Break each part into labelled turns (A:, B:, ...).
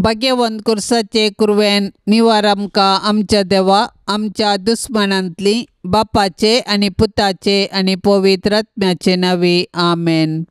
A: भाग्यवंत कुर्साचे कुरवेन निवार आमकां आमच्या देवा आमच्या दुस्मानांतली बापाचे आनी पुताचे आनी पवित्र आत्म्याचे नांवी आमेन.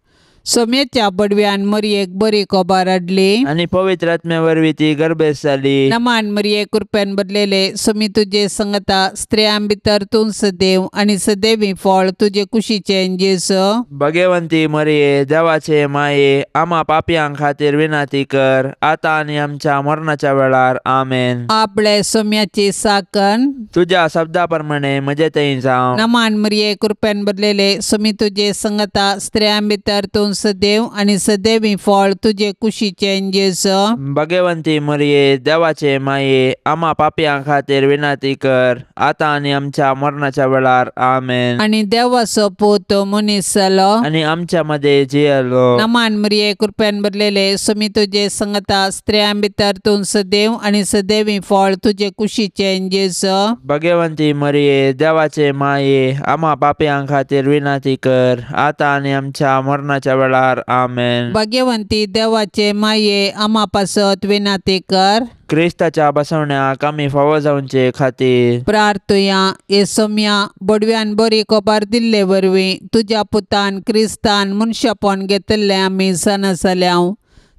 A: सोम्याच्या बडव्यान मरयेक बरी कोबार हाडली
B: आनी पवित्र आत्म्या वरवीं ती गर्भेस्त जाली.
A: नमान मरये कृपेन भरलेले सोमी तुजे संगता स्त्रियां भितर तूं सदैव आनी सदैवी फळ तुजे कुशीचें जेजू.
B: भगवंती मरये देवाचे माये आमा पापयां खातीर विनंती कर आतां आनी आमच्या मरणाच्या वेळार आमेन.
A: आपले सोम्याची साकन
B: तुज्या शब्दा प्रमाणे म्हजे थंय जावं.
A: नमान मरये कृपेन भरलेले सोमी तुजे संगता स्त्रियां भितर तूं सदैव आनी सदैवी फळ तुजे कुशीचें जेजू.
B: भगवंती मरये देवाचे माये आमा पापयां खातीर विनंती कर आतां आनी आमच्या मरणाच्या वेळार आमेन.
A: आनी देवाचो पूत मनीस जालो
B: आनी आमच्या मदें जियेलो.
A: नमान मरये कृपेन भरलेले सोमी तुजे संगता स्त्रियां भितर तूं सदैव आनी सदैवी फळ तुजे कुशीचें जेजू.
B: भगवंती मरये देवाचे माये आमा पापयां खातीर विनंती कर आतां आनी आमच्या मरणाच्या वेळार आमेन.
A: भाग्यवंती देवाचे माये आमा पासत विनंती कर.
B: क्रिस्ताच्या बसवण्याक आमी फावो जावचे खातीर
A: प्रार्थुया. हे सोम्या बडव्यान बरी कोबार दिल्ले वरवीं तुज्या पुतान क्रिस्तान मनशापण घेतिल्लें आमी जाणा जाल्याव.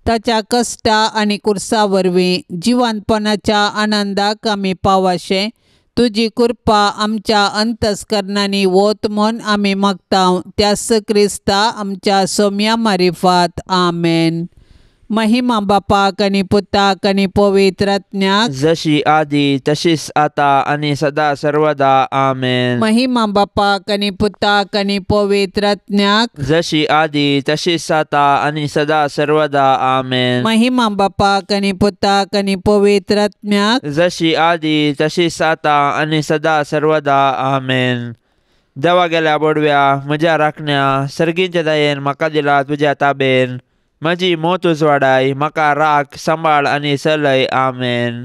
A: ताच्या कश्टा आनी कुर्सा वरवीं जिवंतपणाच्या आनंदाक आमी पावाशें तुजी कृपा आमच्या अंतस्करणांनी वत म्हूण आमी मागता त्याच क्रिस्ता आमच्या सोम्या मारिफात आमेन. महिमा बापाक आनी पुताक आनी पवित्र आत्म्याक
B: जशी आदी तशीच आता आनी सदा सर्वदा आमेन.
A: महिमा बापाक आनी पुताक आनी पवित्र आत्म्याक
B: जशी आदी तशीच आता आनी सदा सर्वदा आमेन.
A: महिमा बापाक आनी पुताक आनी पवित्र आत्म्याक
B: जशी आदी तशीच आता आनी सदा सर्वदा आमेन. देवा गेल्या बोडव्या म्हज्या राखण्या सर्गींच्या दयेन म्हाका दिला तुज्या ताबेन म्हजी मोत उजवाडाय म्हाका राख सांबाळ आनी चलय आमेन.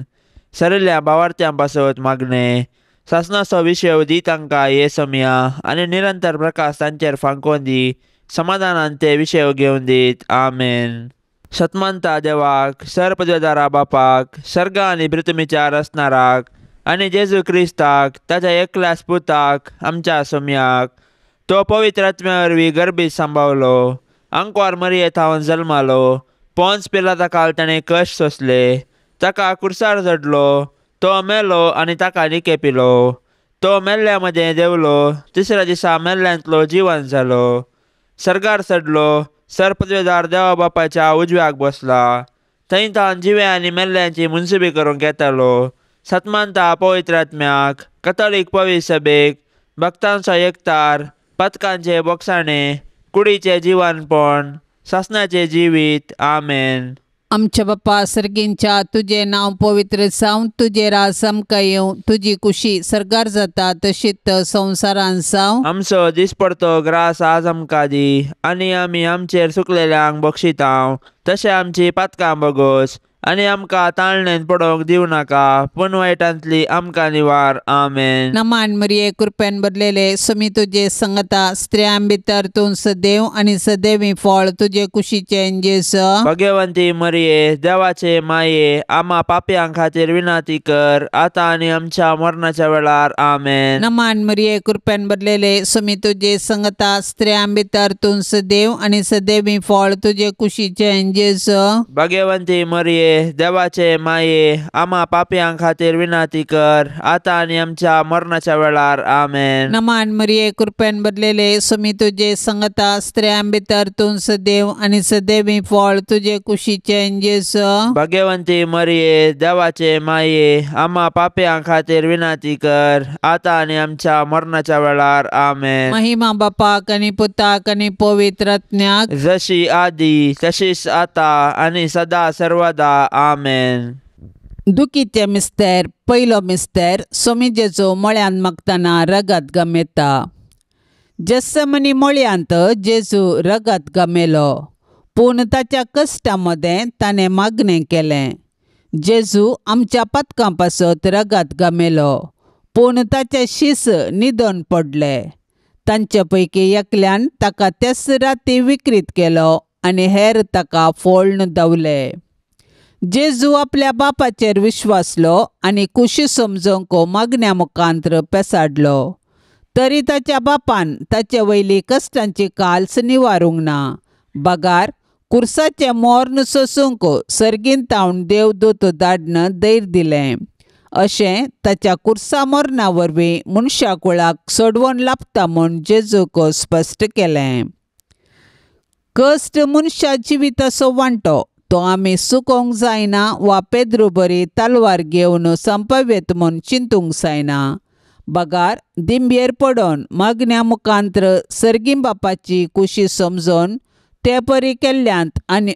B: सरिल्ल्या भावार्थ्यां पासत मागणें सासणाचो विशय दी तांकां हे समया आनी निरंतर प्रकाश तांचेर फांकोवन दी समाधानान ते विशय घेवन दीत आमेन. सतमानता देवाक सरपदवेदारा बापाक सर्ग आनी पृथ्वीच्या रचणाराक आनी जेजू क्रिस्ताक ताच्या एकल्याच पुताक आमच्या सोम्याक तो पवित्र आत्म्या वरवीं गर्भीत सांबावलो आंकवार मरये थावन जल्मालो पोन्स पिलाता काल ताणें कश्ट सोंसले ताका कुर्सार चडलो तो मेलो आनी ताका निके पिलो तो मेल्ल्या मदें देंवलो तिसऱ्या दिसा मेल्ल्यांतलो जिवन जालो सर्गार चडलो सरपदवेदार देवा बापाच्या उजव्याक बसला थंय तावन जिव्या आनी मेल्ल्यांची मुनसुबी करूंक येतालो. सतमानता पवित्र आत्म्याक कथोलीक पवित्र सभेक भक्तांचो एकतार पथकांचे बोगसाणे कुडीचें जिवनपण सासणाचें जिवीत आमेन.
A: आमच्या बापा सर्गींच्या तुजें नांव पवित्र जावं तुजें राज आमकां येवं तुजी कुशी सर्गार जाता तशीच संवसारान जावं.
B: आमचो दिसपडतो ग्रास आज आमकां दी आनी आमी आमचेर सुकलेल्यांक बक्षितांव तशें आमची पातकां बगोस आनी आमकां ताळणेन पडोवंक दिवं नाका पूण वायटांतली आमकां निवार आमेन.
A: नमान मरये कृपेन भरलेले सोमी तुजे संगता स्त्रियां भितर तूं सदैव आनी सदैवी फळ तुजे कुशीचें जेजू.
B: भगवंती मरये देवाचे माये आमा पापयां खातीर विनंती कर आतां आनी आमच्या मरणाच्या वेळार आमेन.
A: नमान मरये कृपेन भरलेले सोमी तुजे संगता स्त्रियां भितर तूं सदैव आनी सदैवी फळ तुजे कुशीचें जेजू.
B: भगवंती मरये देवाचे माये आमा पापयां खातीर विनंती कर आतां आनी आमच्या मरणाच्या वेळार आमेन.
A: नमान मरये कृपेन भरलेले सोमी तुजे संगता स्त्रियां भितर तूं सदैव आनी सदैवी फळ तुजे कुशीचें जेजू.
B: भगवंती मरये देवाचे माये आमा पापयां खातीर विनंती कर आतां आनी आमच्या मरणाच्या वेळार आमेन.
A: महिमा बापाक आनी पुताक आनी पवित्र आत्म्याक
B: जशी आदी तशीच आतां आनी सदा सर्वदा आमेन.
A: दुखीचे मिस्तेर पयलो मिस्तेर सोमी जेजू मळ्यांत मागतना रगत गमेता. जेस्समनी मळ्यांत जेजू रगत गमेलो पूण ताच्या कश्टा मदें ताणें मागणें केलें. जेजू आमच्या पातकां पासत रगत गमेलो पूण ताचे शीस न्हिदोन पडले. तांचे पैकी एकल्यान ताका त्याच राती विक्रीत केलो आनी हेर ताका फोळ्ण दवले. जेजू आपल्या बापाचेर विश्वासलो आनी कुशी समजूंक मागण्या मुखांत्र पेसाडलो. तरी ताच्या बापान ताचे वयली कश्टांची काल्स निवारूंक ना, बगार कुर्साचें मोर्न सोसूंक सर्गीन तावन देवदूत धाडन धैर्य दिलें. अशें ताच्या कुर्सा मोर्ना वरवीं मनशा कुळाक सोडवण लाभता म्हूण जेजूक स्पश्ट केलें. कश्ट मनशा जिविताचो वांटो, तो आमी सुकोवंक जायना वा पेद्रू बरी तलवार घेवन संपवेत म्हूण चिंतूंक जायना, बगार दिंबयेर पडोन मागण्या मुखांत्र सर्गी बापाची कुशी समजून ते परी केल्ल्यांत आनी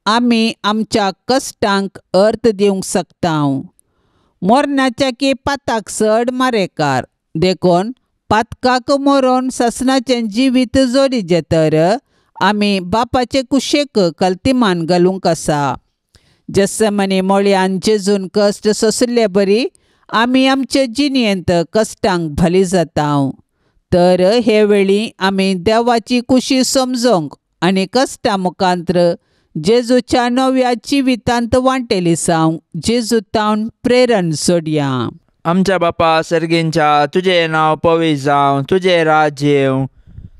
A: आमी आमच्या कश्टांक अर्थ दिवंक शकता. मरणाच्या की पाताक चड मारेकार, देखून पातकाक मरोन सासणाचें जिवीत जोडीचें तर आमी बापाचे कुशेक कल्तिमान घालूंक आसा. जस्समनी मोळयान जेजून कश्ट सोंशिल्ले बरी आमी आमचे जिणेंत कश्टांक भाली जाता. तर हे वेळी आमी देवाची कुशी समजूंक आनी कश्टां मुखांत्र जेजूच्या नव्या जिवितांत वांटेली जावंक जेजू तावन प्रेरण सोडया.
B: आमच्या बापा सर्गींच्या, तुजें नांव पवित्र जावं, तुजें राज्य येवं,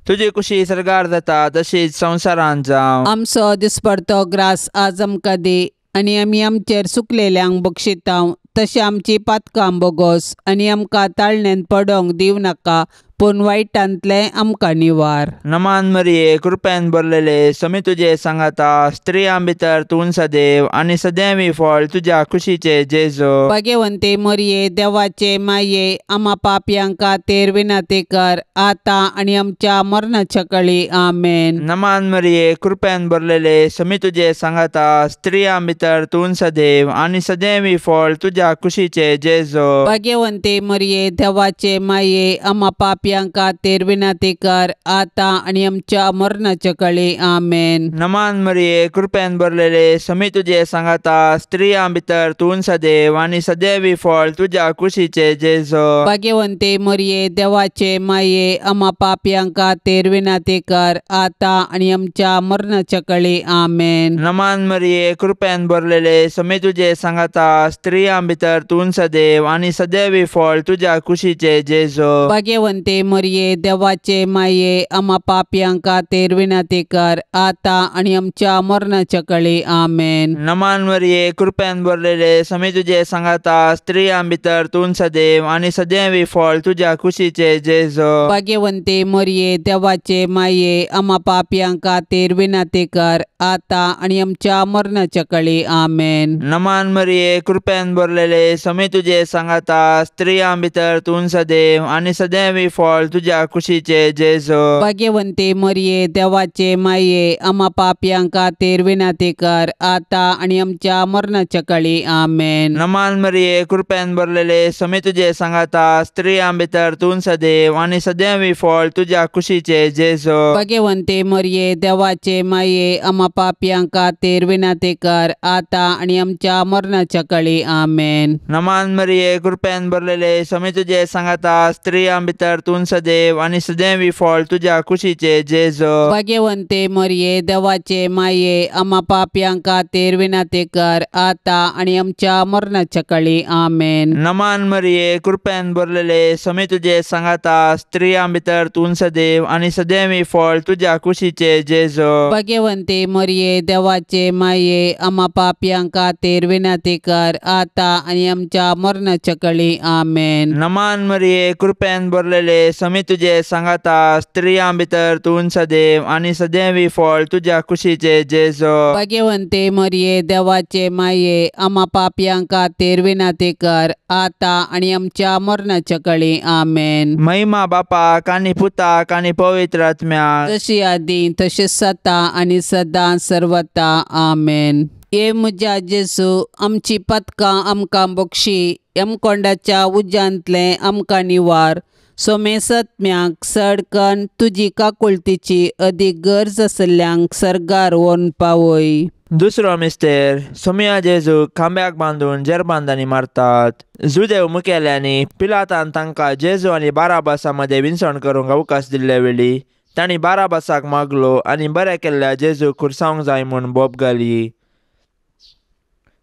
B: तुजी कुशी सर्गार जाता तशीच संवसारांत जावं.
A: आमचो दिसपडतो ग्रास आज आमकां दी आनी आमी आमचेर सुकलेल्यांक बक्षितांव तशें आमची पातकां बोगोस आनी आमकां ताळणेन पडोंक दिवं नाका, पूण वायटांतलें आमकां निवार.
B: नमान मरिये, कृपेन भरलेले, समी तुजे सांगाता, स्त्रियां भितर तूं सदैव आनी सदैवी फळ तुज्या कुशीचे जेजू.
A: भाग्यवंते मरिये, देवाचे माये, आमा पापयांक खातीर विनंती कर आतां आनी आमच्या मरणाच्या कळी. आमेन.
B: नमान मरिये, कृपेन भरलेले, समी तुजे सांगाता, स्त्रियां भितर तूं सदैव आनी सदैवी फळ तुज्या कुशीचे जेजू.
A: भाग्यवंते मरिये, देवाचे माये, आमा पापयांक खातीर विनंती कर आतां आनी आमच्या मरणाच्या कळी. आमेन.
B: नमान मरिये, कृपेन भरलेले, समी तुजे सांगाता, स्त्रियां भितर तूं सदैव आनी सदैवी फळ तुज्या कुशीचे जेजू.
A: भाग्यवंते मरिये, देवाचे माये, आमा पापयांक खातीर विनंती कर आतां आनी आमच्या मरणाच्या कळी. आमेन.
B: नमान मरिये, कृपेन भरलेले, समी तुजे सांगाता, स्त्रियां भितर तूं सदैव आनी सदैवी फळ तुज्या कुशीचे जेजू.
A: भाग्यवंते मरिये, देवाचे माये, आमा पापयांक खातीर विनंती कर आतां आनी आमच्या मरणाच्या कळी. आमेन.
B: नमान मरिये, कृपेन भरलेले, समी तुजे सांगाता, स्त्रियां भितर तूं सदैव आनी सदैवी फळ तुज्या कुशीचे जेजू.
A: भाग्यवंते मरिये, देवाचे माये, आमा पापयांक खातीर विनंती कर आतां आनी आमच्या मरणाच्या कळी. आमेन.
B: नमान मरिये, कृपेन भरलेले, समी तुजे सांगाता, स्त्रियां भितर तूं सदैव आनी सदैवी फळ तुज्या कुशीचे जेजू.
A: भाग्यवंते मरिये, देवाचे माये, आमा पापयांक खातीर विनंती कर आतां आनी आमच्या मरणाच्या कळी. आमेन.
B: नमान मरिये, कृपेन भरलेले, समी तुजे सांगाता, स्त्रियां भितर तूं सदैव आनी सदैवी फळ तुज्या कुशीचे जेजू.
A: भाग्यवंते मरिये, देवाचे माये, आमा पापयांक खातीर विनंती कर आतां आनी आमच्या मरणाच्या कळी. आमेन.
B: नमान मरिये, कृपेन भरलेले, समी तुजे सांगाता, स्त्रियां भितर तूं सदैव आनी सदैवी फळ तुज्या कुशीचे जेजू.
A: भाग्यवंते मरिये, देवाचे माये, आमा पापयांक खातीर विनंती कर आतां आनी आमच्या मरणाच्या कळी. आमेन.
B: नमान मरिये, कृपेन भरलेले, समी तुजे सांगाता, स्त्रियां भितर तूं सदैव आनी सदैवी फळ तुज्या कुशीचे जेजू.
A: भाग्यवंते मरिये, देवाचे माये, आमा पापयांक खातीर विनंती कर आतां आनी आमच्या मरणाच्या कळी. आमेन.
B: नमान मरिये, कृपेन भरलेले, समी तुजे सांगाता, स्त्रियां भितर तूं सदैव आनी सदैवी फळ तुज्या कुशीचे जेजू.
A: भाग्यवंते मरिये, देवाचे माये, आमा पापयांक खातीर विनंती कर आतां आनी आमच्या मरणाच्या कळी. आमेन.
B: महिमा बापाक आनी पुताक आनी पवित्र आत्म्याक,
A: तशी आदी तशीच सता आनी सदां सर्वता. आमेन. हे म्हज्या जेजू, आमची पदकां आमकां बक्षी, यमकोंडाच्या उज्यांतलें आमकां निवार, सोमेसत्म्याक सडकन तुजी काकुळतीची अदीक गरज आशिल्ल्यांक सर्गार व्हरून पावय.
B: दुसरो मिस्तेर, सोमिया जेजू खांब्याक बांदून जेरबांदांनी मारतात. जुदेव मुखेल्यांनी पिलातान तांकां जेजू आनी बाराबासा मदें विनसण करूंक अवकाश दिल्ले वेळी तांणी बाराबासाक मागलो आनी बरें केल्ल्या जेजू खुर्सावंक जाय म्हूण बोब घाली.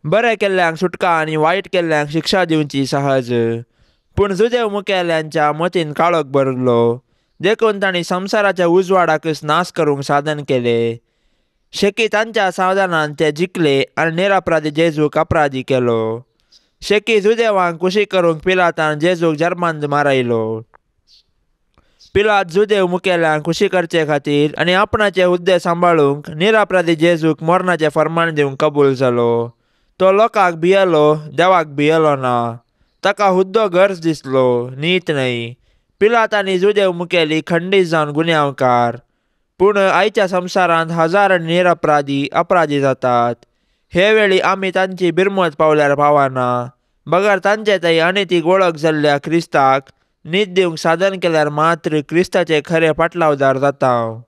B: बरें केल्ल्यांक सुटका आनी वायट केल्ल्यांक शिक्षा दिवची सहज. पूण जुदेव मुखेल्यांच्या मतीन काळोख भरलो, देखून तांणी संवसाराच्या उजवाडाकच नाश करूंक साधन केलें. शेकी तांच्या सावधानान ते जिखले आनी निरपराधी जेजूक अपराधी केलो. शेकी जुदेवांक खुशी करूंक पिलातान जेजूक जर्मांत मारायलो. पिलात जुदेव मुखेल्यांक खुशी करचे खातीर आनी आपणाचे हुद्दे सांबाळूंक निरपराधी जेजूक मरणाचें फर्मान दिवंक कबूल जालो. तो लोकांक भियेलो, देवाक भियेलो ना. ताका हुद्दो गरज दिसलो, नीत न्हय. पिलात आनी जुदेव मुखेली खंडीत जावन गुन्यांवकार. पूण आयच्या संवसारांत हजारांनी निरपराधी अपराधी जातात. हे वेळी आमी तांची बिरमत पावल्यार पावना, बगर तांचे थंय अनितीक वळख जाल्ल्या क्रिस्ताक नीत दिवंक साधन केल्यार मात्र क्रिस्ताचे खरे पाटलावदार जाता.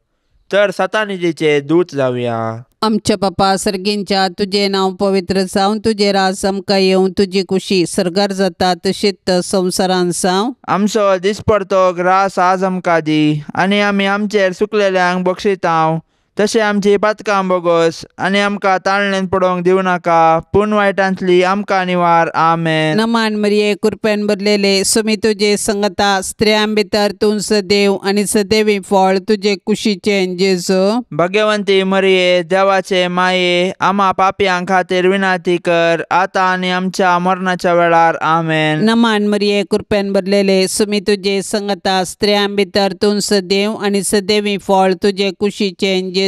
B: तर सतानितीचे दूत जावया.
A: आमच्या बापा सर्गींच्या, तुजें नांव पवित्र जावं, तुजें राज आमकां येवं, तुजी कुशी सर्गार जाता तशीच संवसारान जावं.
B: आमचो दिसपडतो ग्रास आज आमकां दी, आनी आमी आमचेर सुकलेल्यांक बक्षितांव, तशें आमची पातकां बोगस, आनी आमकां ताळणेन पडोवंक दिवं नाका, पूण वायटांतली आमकां निवार. आमेन.
A: नमान मरिये, कृपेन भरलेले, स्वामी तुजे संगता, स्त्रियां भितर तूं सदैव आनी सदैवी फळ तुजे कुशीचें जेजू.
B: भगवंती मरिये, देवाचे माये, आमा पापयां खातीर विनंती कर, आतां आनी आमच्या मरणाच्या वेळार. आमेन.
A: नमान मरिये, कृपेन भरलेले, स्वामी तुजे संगता, स्त्रियां भितर तूं सदैव आनी सदैवी फळ तुजे कुशीचें जेजू.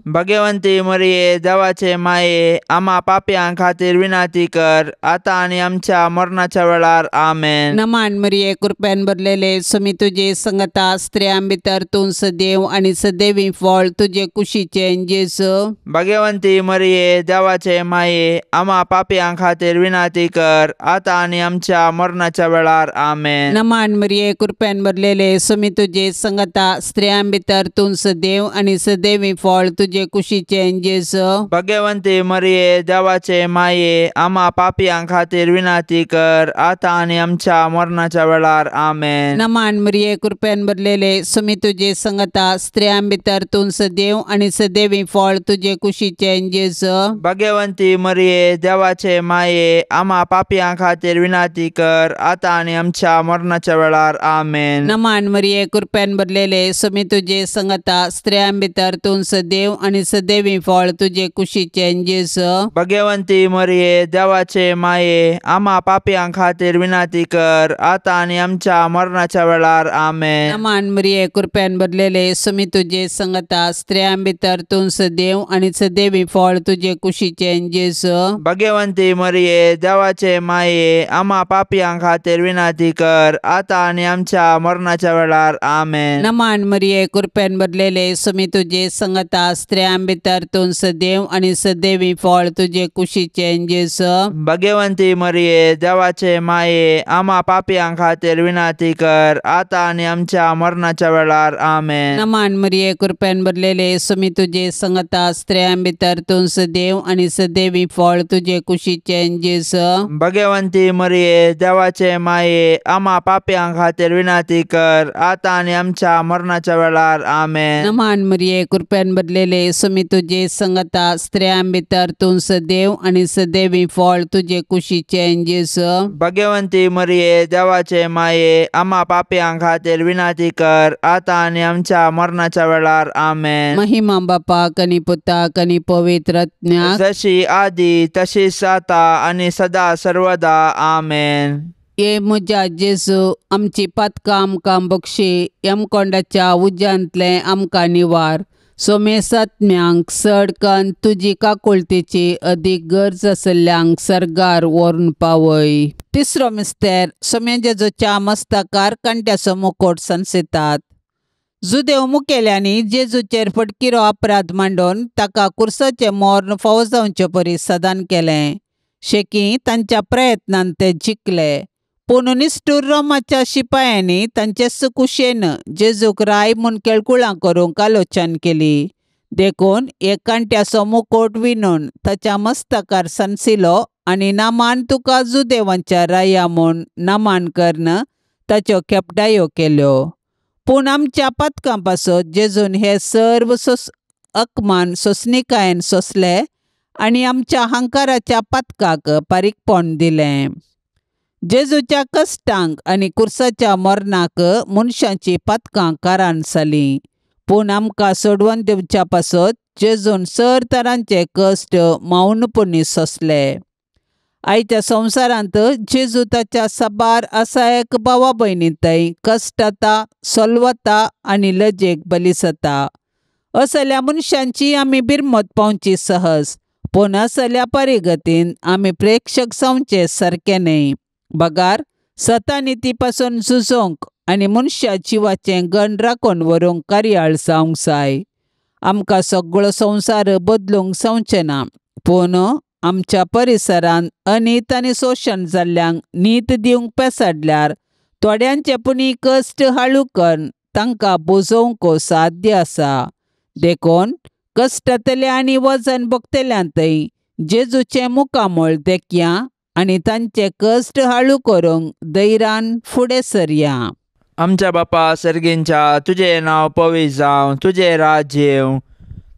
B: भगवंती मरिये, देवाचे माये, आमा पापयां खातीर विनंती कर, आतां आनी आमच्या मरणाच्या वेळार. आमेन.
A: नमान मरिये, कृपेन भरलेले, स्वामी तुजे संगता, स्त्रियां भितर तूं सदैव आनी सदैवी फळ तुजे कुशीचें जेजू.
B: भगवंती मरिये, देवाचे माये, आमा पापयां खातीर विनंती कर, आतां आनी आमच्या मरणाच्या वेळार. आमेन.
A: नमान मरिये, कृपेन भरलेले, स्वामी तुजे संगता, स्त्रियां भितर तूं सदैव आनी सदैवी फळ तुजे कुशीचें जेजू.
B: भगवंती मरिये, देवाचे माये, आमा पापयां खातीर विनंती कर, आतां आनी आमच्या मरणाच्या वेळार. आमेन.
A: नमान मरिये, कृपेन भरलेले, स्वामी तुजे संगता, स्त्रियां भितर तूं सदैव आनी सदैवी फळ तुजे कुशीचें जेजू.
B: भगवंती मरिये, देवाचे माये, आमा पापयां खातीर विनंती कर, आतां आनी आमच्या मरणाच्या वेळार. आमेन.
A: नमान मरिये, कृपेन भरलेले, स्वामी तुजे संगता, स्त्रियां भितर तूं सदैव आनी सदैवी फळ तुजे कुशीचें जेजू.
B: भगवंती मरिये, देवाचे माये, आमा पापयां खातीर विनंती कर, आतां आनी आमच्या मरणाच्या वेळार. आमेन.
A: नमान मरिये, कृपेन भरलेले, स्वामी तुजे संगता, स्त्रियां भितर तूं सदैव आनी सदैवी फळ तुजे कुशीचें जेजू.
B: भगवंती मरिये, देवाचे माये, आमा पापयां खातीर विनंती कर, आतां आनी आमच्या मरणाच्या वेळार. आमेन.
A: नमान मरिये, कृपेन भरलेले, स्वामी तुजे संगता, स्त्रियां भितर तूं सदैव आनी सदैवी फळ तुजे कुशीचें जेजू.
B: भगवंती मरिये, देवाचे माये, आमा पापयां खातीर विनंती कर, आतां आनी आमच्या मरणाच्या वेळार. आमेन.
A: नमान मरिये, कृपेन भरलेले, स्वामी तुजे संगता, स्त्रियां भितर तूं सदैव आनी सदैवी फळ तुजे कुशीचें जेजू.
B: भगवंती मरिये, देवाचे माये, आमा पापयां खातीर विनंती कर, आतां आनी आमच्या मरणाच्या वेळार. आमेन.
A: नमान मरिये, कृपेन भरलेले, स्वामी तुजे संगता, स्त्रियां भितर तूं सदैव आनी सदैवी फळ तुजे कुशीचें जेजू.
B: भगवंती मरिये, देवाचे माये, आमा पापयां खातीर विनंती कर, आतां आनी आमच्या मरणाच्या वेळार. आमेन.
A: महिमा बापाक आनी पुताक आनी पवित्र आत्म्याक,
B: जशी आदी तशीच आतां आनी सदा सर्वदा. आमेन.
A: ये म्हज्या जेजू, आमची पातकां आमकां बक्षी, यमकोंडाच्या उज्यांतलें आमकां निवार. सोमेसात्म्यांक चड कन्न तुजी काकुळतेची अदीक गरज आशिल्ल्यांक सर्गार व्हरून पावय. तिसरो मिस्तेर, सोम्या जेजूच्या मस्तकार कांट्याचो मुकोट सनसितात. जुदेव मुखेल्यांनी जेजूचेर फटकिरो अपराध मांडून ताका कुर्साचें मर्ण फावो जावचे परी सदान केलें. शेकी तांच्या प्रयत्नान ते जिखले, पूण निश्ठूर रोमाच्या शिपायांनी तांचे कुशेन जेजूक राय म्हूण केळकुळां करूंक आलोचन केली. देखून एक कांट्याचो मुकोट विणून ताच्या मस्तकार सनसिलो आनी नामान तुका जुदेवांच्या राया म्हूण नामान करून ताच्यो खेपटायो केल्यो. पूण आमच्या पातकां पासत जेजून हे सर्व अपमान सोंसणीकायेन सोंसले आनी आमच्या हांकाराच्या पातकाक पारीकपण दिलें. जेजूच्या कश्टांक आनी कुर्साच्या मरणाक मनशांची पातकां कारण जालीं, पूण आमकां सोडवून दिवच्या पासत जेजून सर तरांचे कश्ट मौनपणी सोंसले. आयच्या संवसारांत जेजू ताच्या साबार असायक भावा भयणी थंय कश्टता, सोलवता आनी लजेक बलिसता. असल्या मनशांची आमी बिरमत पावची सहज, पूण असल्या परिगतीन आमी प्रेक्षक जावचे सारकें न्हय, बगार सतानिती पासून झुजोवंक आनी मनशा जिवाचें गण राखून व्हरूंक कार्याळ जावंक जाय. आमकां सगळो संवसार बदलूंक जावचें ना, पूण आमच्या परिसरांत अनीत आनी शोशण जाल्ल्यांक नीत दिवंक पेसाडल्यार थोड्यांचे पुणी कश्ट हाळू करून तांकां बोजोवंक साध्य आसा. देखून कश्टांतले आनी वजन भोगतल्यांतय जेजूचें मुखामळ देखया आनी तांचे कश्ट हाळू करूंक धैर्यान फुडें सरया.
B: आमच्या बापा सर्गींच्या, तुजें नांव पवित्र जावं, तुजें राज्य येवं,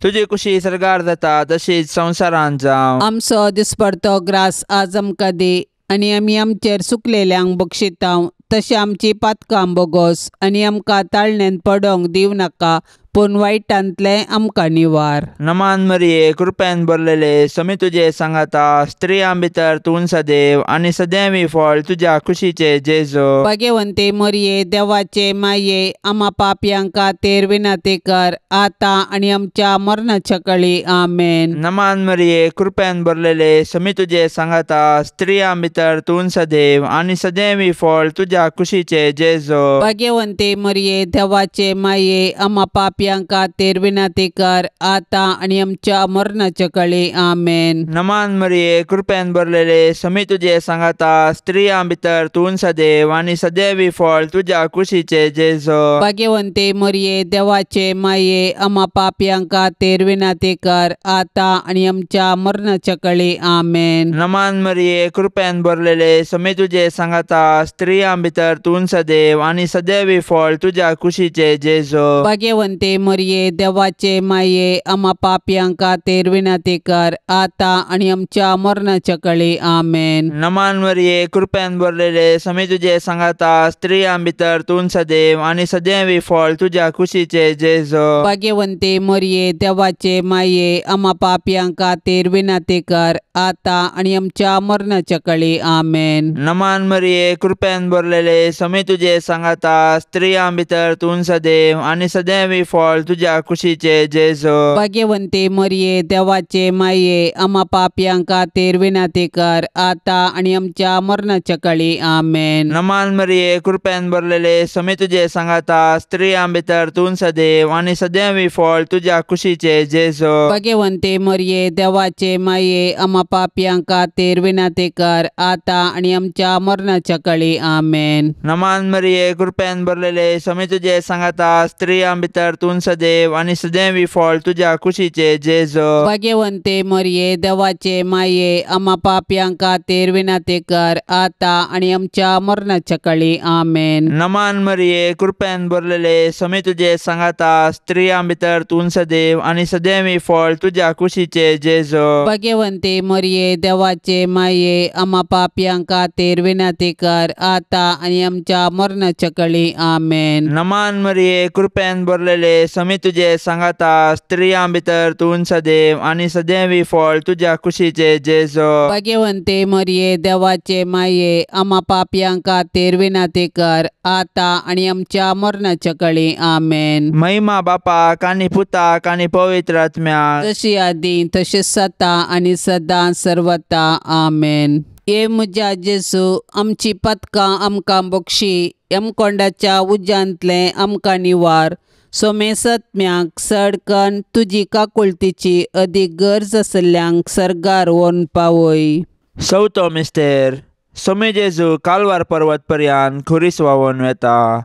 B: तुजी कुशी सर्गार जाता तशीच संवसारांत जावं.
A: आमचो दिसपडतो ग्रास आज आमकां दी आनी आमी आमचेर सुकलेल्यांक बक्षितांव तशें आमची पातकां बोगोस आनी आमकां ताळणेंत पडोंक दिवं नाका, पूण वायटांतलें आमकां निवार.
B: नमान मरिये, कृपेन भरलेले, समी तुजे सांगाता, स्त्रियां भितर तूं सदैव आनी सदैवी फळ तुज्या कुशीचे जेजू.
A: भाग्यवंते मरिये, देवाचे माये, आमा पापयांक खातीर विनंती कर आतां आनी आमच्या मरणाच्या कळी. आमेन.
B: नमान मरिये, कृपेन भरलेले, समी तुजे सांगाता, स्त्रियां भितर तूं सदैव आनी सदैवी फळ तुज्या कुशीचे जेजू.
A: भाग्यवंते मरिये, देवाचे माये, आमा पापयांक खातीर विनंती कर आतां आनी आमच्या मरणाच्या कळी. आमेन.
B: नमान मरिये, कृपेन भरलेले, समी तुजे सांगाता, स्त्रियां भितर तूं सदैव आनी सदैवी फळ तुज्या कुशीचे जेजू.
A: भाग्यवंते मरिये, देवाचे माये, आमा पापयांक खातीर विनंती कर आतां आनी आमच्या मरणाच्या कळी. आमेन.
B: नमान मरिये, कृपेन भरलेले, समी तुजे सांगाता, स्त्रियां भितर तूं सदैव आनी सदैवी फळ तुज्या कुशीचे जेजू.
A: भाग्यवंते मरिये, देवाचे माये, आमा पापयांक खातीर विनंती कर आतां आनी आमच्या मरणाच्या कळी. आमेन.
B: नमान मरिये, कृपेन भरलेले, समी तुजे सांगाता, स्त्रियां भितर तूं सदैव आनी सदैवी फळ तुज्या कुशीचे जेजू.
A: भाग्यवंते मरिये, देवाचे माये, आमा पापयांक खातीर विनंती कर आतां आनी आमच्या मरणाच्या कळी. आमेन.
B: नमान मरिये, कृपेन भरलेले, समी तुजे सांगाता, स्त्रियां भितर तूं सदैव आनी सदैवी फळ तुज्या कुशीचे जेजू.
A: भाग्यवंते मरिये, देवाचे माये, आमा पापयांक खातीर विनंती कर आतां आनी आमच्या मरणाच्या कळी. आमेन.
B: नमान मरिये, कृपेन भरलेले, समी तुजे सांगाता, स्त्रियां भितर तूं सदैव आनी सदैवी फळ तुज्या कुशीचे जेजू.
A: भाग्यवंते मरिये, देवाचे माये, आमा पापयांक खातीर विनंती कर आतां आनी आमच्या मरणाच्या कळी. आमेन.
B: नमान मरिये, कृपेन भरलेले, समी तुजे सांगाता, स्त्रियां भितर तूं सदैव आनी सदैवी फळ तुज्या कुशीचे जेजू.
A: भाग्यवंते मरिये, देवाचे माये, आमा पापयांक खातीर विनंती कर आतां आनी आमच्या मरणाच्या कळी. आमेन.
B: नमान मरिये, कृपेन भरलेले, समी तुजे सांगाता, स्त्रियां भितर तूं सदैव आनी सदैवी फळ तुज्या कुशीचे जेजू.
A: भाग्यवंते मरिये, देवाचे माये, आमा पापयांक खातीर विनंती कर आतां आनी आमच्या मरणाच्या कळी. आमेन.
B: नमान मरिये, कृपेन भरलेले, समी तुजे सांगाता, स्त्रियां भितर तूं सदैव आनी सदैवी फळ तुज्या कुशीचे जेजू.
A: भाग्यवंते मरिये, देवाचे माये, आमा पापयांक खातीर विनंती कर आतां आनी आमच्या मरणाच्या कळी. आमेन.
B: महिमा बापाक आनी पुताक आनी पवित्र आत्म्याक,
A: जशी आदी तशीच सता आनी सदां सर्वता. आमेन. हे म्हज्या जेजू, आमची पदकां आमकां बक्षी, यमकोंडाच्या उज्यांतलें आमकां निवार. सोमेसत्म्याक सडकन तुजी काकुळतीची अदीक गरज आशिल्ल्यांक सर्गार व्हरून पावय.
B: चवथो मिस्तेर. सोमे जेजू कालवार पर्वत पर्यान खुरीस व्हांवून वेता.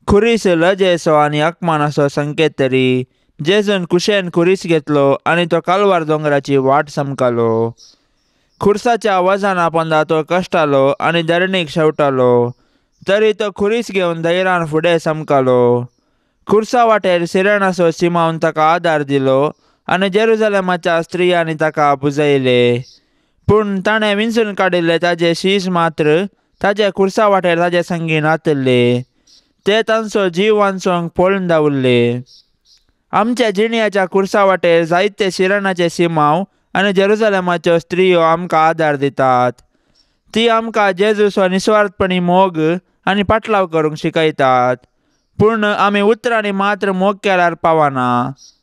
B: खुरीस लजेचो आनी अपमानाचो संकेत तरी जेजून कुशेन खुरीस घेतलो आनी तो कालवार दोंगराची वाट समकालो. खुर्साच्या वजना पोंदा तो कश्टालो आनी धरणीक शेवटालो, तरी तो खुरीस घेवन धैर्यान फुडें समकालो. खुर्सा वाटेर सिरणाचो सिमावन ताका आदार दिलो आनी जेरुजलेमाच्या स्त्रियांनी ताका पुजयले. पूण ताणें विंचून काडिल्ले ताजे शीस मात्र ताजे खुर्सा वाटेर ताजे संगी नातल्ले. ते तांचो जीव वांचोवंक पळून धांवल्ले. आमच्या जिणयाच्या खुर्सा वाटेर जायते शिरणाचे सिमांव आनी जेरुजलेमाच्यो स्त्रियो आमकां आदार दितात. ती आमकां जेजूचो निस्वार्थपणी मोग आनी पाटलाव करूंक शिकयतात. पूण आमी उतरांनी मात्र मोग केल्यार पावना,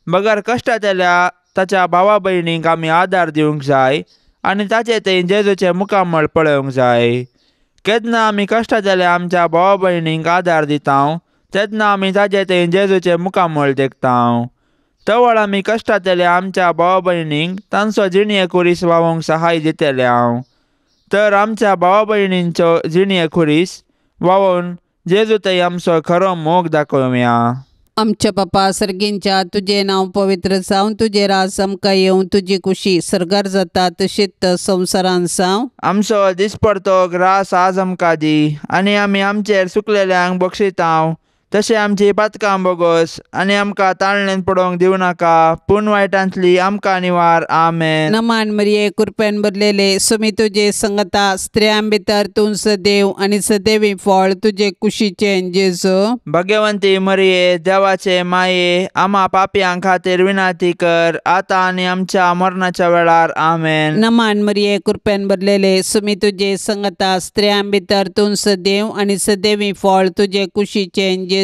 B: बगर कश्टांतल्या ताच्या भावा भयणींक आमी आदार दिवंक जाय आनी ताचे थंय जेजूचें मुखामळ पळोवंक जाय. केन्ना आमी कश्टांतल्या आमच्या भावा भयणींक आदार दिता तेन्ना आमी ताचे थंय जेजूचें मुखामळ देखता. तवळ आमी कश्टांतल्या आमच्या भावा भयणींक तांचो जिणये खुरीस वावोवंक सहाय दितले हांव. तर आमच्या भावा भयणींचो जिणये खुरीस वावोवन जेजू थंय आमचो खरो मोग दाखोवया.
A: आमच्या बापा सर्गींच्या, तुजें नांव पवित्र जावं, तुजें राज आमकां येवं, तुजी कुशी सर्गार जाता तशीच संवसारान जावं.
B: आमचो दिसपडतो ग्रास आज आमकां दी आनी आमी आमचेर सुकलेल्यांक बक्षितांव तशें आमची पातकां बोगोस आनी आमकां ताळणेन पडोवंक दिवं नाका, पूण वायटांतली आमकां निवार. आमेन.
A: नमान मरिये, कृपेन भरलेले, सुमी तुजे संगता, स्त्रियां भितर तूं सदैव आनी सदैवी फळ तुजे कुशीचें जेजू.
B: भगवंती मरिये, देवाचे माये, आमा पापयां खातीर विनंती कर आतां आनी आमच्या मरणाच्या वेळार. आमेन.
A: नमान मरिये, कृपेन भरलेले, सुमी तुजे संगता, स्त्रियां भितर तूं सदैव आनी सदैवी फळ तुजे कुशीचें जेजू.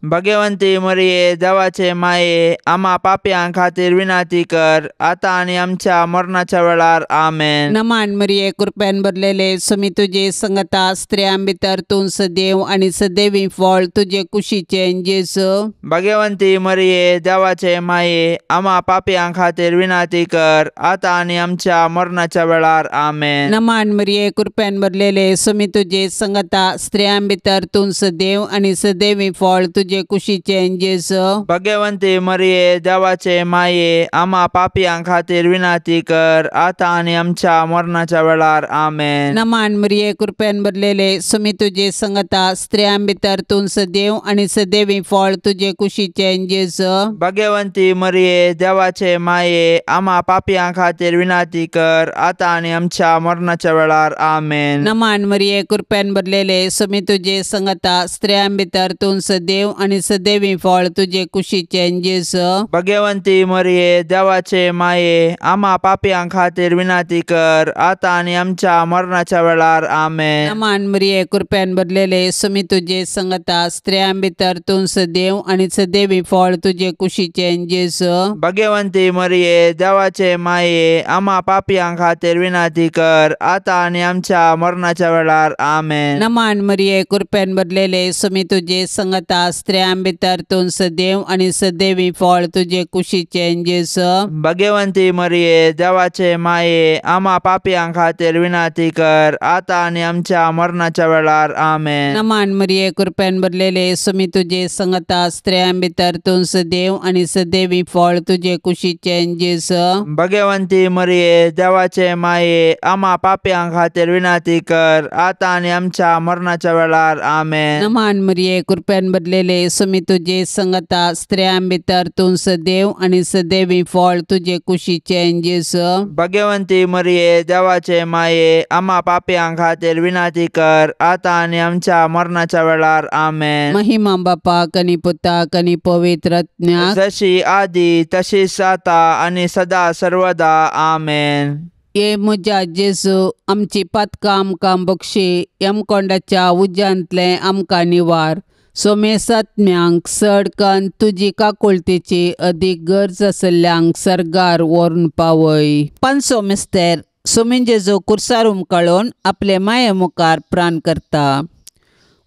B: भगवंती मरिये, देवाचे माये, आमा पापयां खातीर विनंती कर आतां आनी आमच्या मरणाच्या वेळार. आमेन.
A: नमान मरिये, कृपेन भरलेले, सुमी तुजे संगता, स्त्रियां भितर तूं सदैव आनी सदैवी फळ तुजे कुशीचें जेजू.
B: भगवंती मरिये, देवाचे माये, आमा पापयां खातीर विनंती कर आतां आनी आमच्या मरणाच्या वेळार. आमेन.
A: नमान मरिये, कृपेन भरलेले, सुमी तुजे संगता, स्त्रियां भितर तूं सदैव आनी सदैवी फळ तुजे कुशीचें जेजू.
B: भगवंती मरिये, देवाचे माये, आमा पापयां खातीर विनंती कर आतां आनी आमच्या मरणाच्या वेळार. आमेन.
A: नमान मरिये, कृपेन भरलेले, सुमी तुजे संगता, स्त्रियां भितर तूं सदैव आनी सदैवी फळ तुजे कुशीचें जेजू.
B: भगवंती मरिये, देवाचे माये, आमा पापयां खातीर विनंती कर आतां आनी आमच्या मरणाच्या वेळार. आमेन.
A: नमान मरिये, कृपेन भरलेले, सुमी तुजे संगता, स्त्रियां भितर तूं सदैव आनी सदैवी फळ तुजे कुशीचें जेजू.
B: भगवंती मरिये, देवाचे माये, आमा पापयां खातीर विनंती कर आतां आनी आमच्या मरणाच्या वेळार. आमेन.
A: नमान मरिये, कृपेन भरलेले, सुमी तुजे संगता, स्त्रियां भितर तूं सदैव आनी सदैवी फळ तुजे कुशीचें जेजू.
B: भगवंती मरिये, देवाचे माये, आमा पापयां खातीर विनंती कर आतां आनी आमच्या मरणाच्या वेळार. आमेन.
A: नमान मरिये, कृपेन भरलेले, सुमी तुजे संगता, स्त्रियां भितर तूं सदैव आनी सदैवी फळ तुजे कुशीचें जेजू.
B: भगवंती मरिये, देवाचे माये, आमा पापयां खातीर विनंती कर आतां आनी आमच्या मरणाच्या वेळार. आमेन.
A: नमान मरिये, कृपेन भरलेले, सुमी तुजे संगता, स्त्रियां भितर तूं सदैव आनी सदैवी फळ तुजे कुशीचें जेजू.
B: भगवंती मरिये, देवाचे माये, आमा पापयां खातीर विनंती कर आतां आनी आमच्या मरणाच्या वेळार. आमेन.
A: नमान मरिये, कृपेन भरलेले, सुमी तुजे संगता, स्त्रियां भितर तूं सदैव आनी सदैवी फळ तुजे कुशीचें जेजू.
B: भगवंती मरिये, देवाचे माये, आमा पापयां खातीर विनंती कर आतां आनी आमच्या मरणाच्या वेळार. आमेन.
A: महिमा बापाक आनी पुताक आनी पवित्र आत्म्याक,
B: जशी आदी तशीच आतां आनी सदा सर्वदा. आमेन.
A: ये म्हज्या जेजू, आमची पातकां आमकां बक्षी, यमकोंडाच्या उज्यांतलें आमकां निवार. सोमेसात्म्यांक चड कन्न तुजी काकुळतेची अदीक गरज आशिल्ल्यांक सर्गार व्हरून पावय. पांचसो मिस्तेर सोमीन जेजू कुर्सार उमकाळून आपले माये मुखार प्राण करता.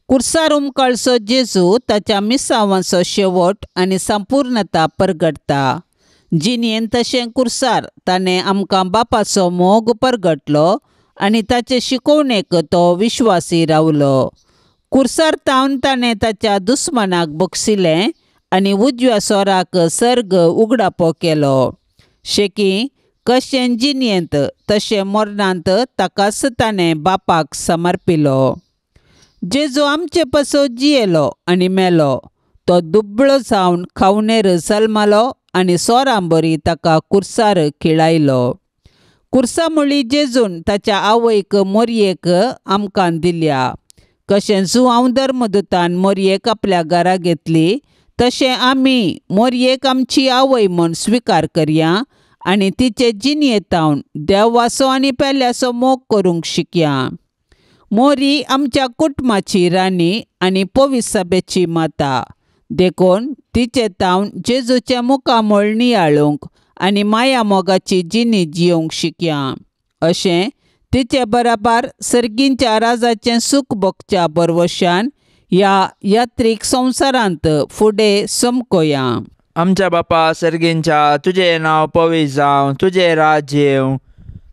A: कुर्सार उमकाळचो जेजू ताच्या मिसावांचो शेवट आनी संपूर्णता परगटता. जिणेन तशें कुर्सार ताणें आमकां बापाचो मोग परगटलो आनी ताचे शिकोवणेक तो विश्वासी रावलो. कुर्सार तावन ताणें ताच्या दुस्मानाक बक्षिलें आनी उजव्या सोराक सर्ग उगडापो केलो. शेकी कशें जिणेंत तशें मरणांत ताकाच ताणें बापाक समर्पिलो. जेजू आमचे पासत जियेलो आनी मेलो. तो दुबळो जावन खावणेर जल्मलो आनी सोरांबरी ताका कुर्सार खिळायलो. कुर्सा मुळी जेजून ताच्या आवयक मोरयेक आमकां दिल्या. कशें जुआंव धर्मदूतान मोरयेक आपल्या घरा घेतली तशें आमी मोरयेक आमची आवय म्हूण स्विकार करया आनी तिचे जिणयेतावन देवाचो आनी पेल्याचो मोग करूंक शिकया. मोरी आमच्या कुटुंबाची राणी आनी पवित्र माता, देखून तिचे तावन जेजूचें मुखामळ नियाळूंक आनी माया मोगाची जिणी जियोवंक शिकया. अशें तिचे बराबर सर्गींच्या राजाचें सूख भोगच्या बरवशान ह्या यात्रीक संवसारांत फुडें समकोया.
B: आमच्या बापा सर्गींच्या, तुजें नांव पवित्र जावं, तुजें राज्य येवं,